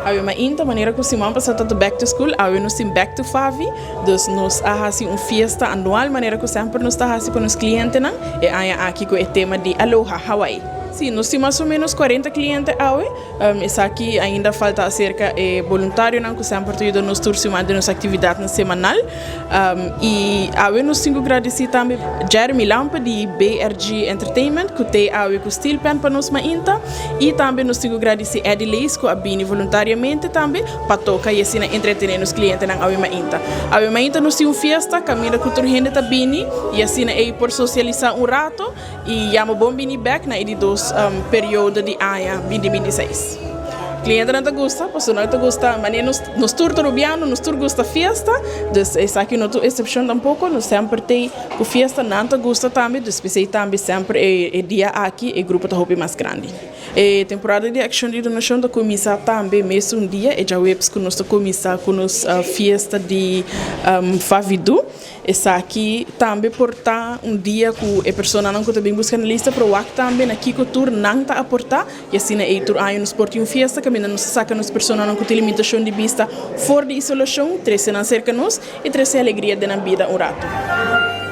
Awe mainta, manera ku siman pasá ta Back to School, awe nos tin Back to Favi. Dus nos a hasi un fiesta anual manera ku semper nos ta hasi pa nos klientenan. E aña aki ku e tema di Aloha Hawaii. Si, nos tin mas o menos 40 kliente awe. Esaki ainda falta aserka e boluntarionan ku semper ta yuda nos tur siman den nos aktividatnan semanal. I awe nos tin ku gradisí tambe Jeremy Lampe di BRG Entertainment ku t'ei awe ku steel pan pa nos mainta. I tambe nos tin ku gradisí Eddie Leys ku a bini voluntariamente tambe pa toka i asina entretené nos klientenan awe mainta. Awe mainta nos tin un fiesta kaminda ku tur hende ta bini i asina ei por sosialisá un rato. I yama bon bini bek na e di dos periodo di aña 2026. Klientenan ta gusta, pasobra nan ta gusta manera nos nos tur ta rubiano, nos tur gusta fiesta, dus esaki no ta un eksepshon tampoko, nos semper t'ei ku fiesta, nan ta gusta tambe, dus p'esei tambe semper e dia aki e grupo ta hopi mas grandi. E temporada di akshon di donashon ta kuminsá tambe mesun dia, e djaweps ku nos ta kuminsá ku nos fiesta di Favidu. Esaki tambe por ta un dia ku e personanan ku ta bin buska na lista por wak tambe na kiko tur nan ta aportá i asina ei tur aña nos por tin un fiesta kaminda nos ta saka nos personanan ku tin limitashon di bista for di isolashon, trese nan serka nos i trese alegria den nan bida un ratu.